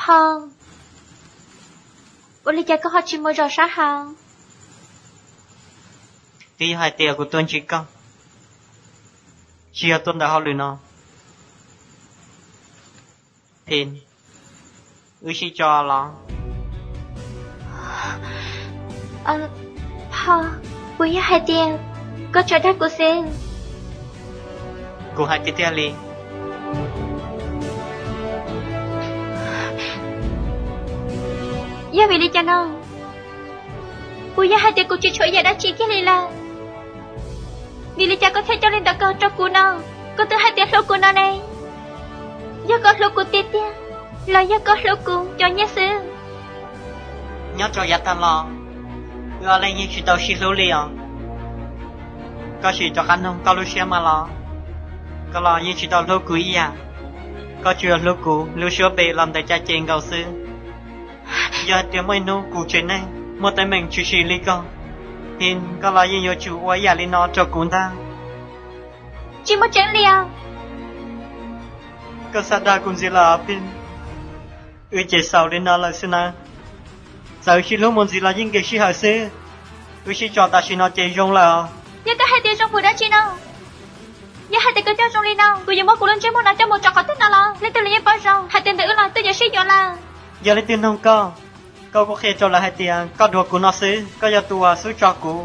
Pog, ua li cas koj ho tsis mus zaum sab hauv? Twb yog hais tias kuv tuaj ntsib koj, tsis yog tuaj ntawm hauj lwm no. Phi, wb sib tso los? Pog, puas yog hais tias koj tso dag kuv xwb? Kuv hais tiag tiag li. Yog vim li cas no? Puas yog hais tias kuv tsis tshuav ib yam dab tsi kiag li lawm? Vim li cas koj thiaj coj li ntawd kawg rau kuv no? Koj twb hais tias hlub kuv no ne. Yog koj hlub kuv tiag tiag, los yog koj hlub kuv cov nyiaj xwb? Nyob rau yav tag los, wb ob leeg yeej tsis tau sib hlub li os. Koj sim rov qab noog koj lub siab mas los, koj los yeej tsis tau hlub kuv ib yam. Koj tsuas yog hlub kuv lub suab npe los ntawm caj ces nkaus xwb. Yog hais tias muaj ib hnub kuv tsev neeg muaj teeb meem tshwm sim li koj, Phi, koj los yeej yuav tsum ua ib yam li no rau kuv ntag. Tsis muaj tseeb li os. Koj xav dag kuv ntxiv lawm Phi? Wb ces xaus li no lawm xwb na. Txawm sib hlub mus ntxiv los yeej nqis sij hawm xwb. Wb sib tso tam sim no ces zoo lawm os. Yog koj hais tias zoo vim dab tsi no? Yog hais tias koj coj zoo li no, kuv yuav muab kuv lub ntsej muag no coj mus tso qhov twg no los leej twg los yeej paub zoo hais tias ntawm wb los twb yuav sib yuav lawm. Yog leej twg noog koj, koj kuj qhia rau lawv hais tias koj dua kuv no xwb, koj yog tus uas xub tso kuv.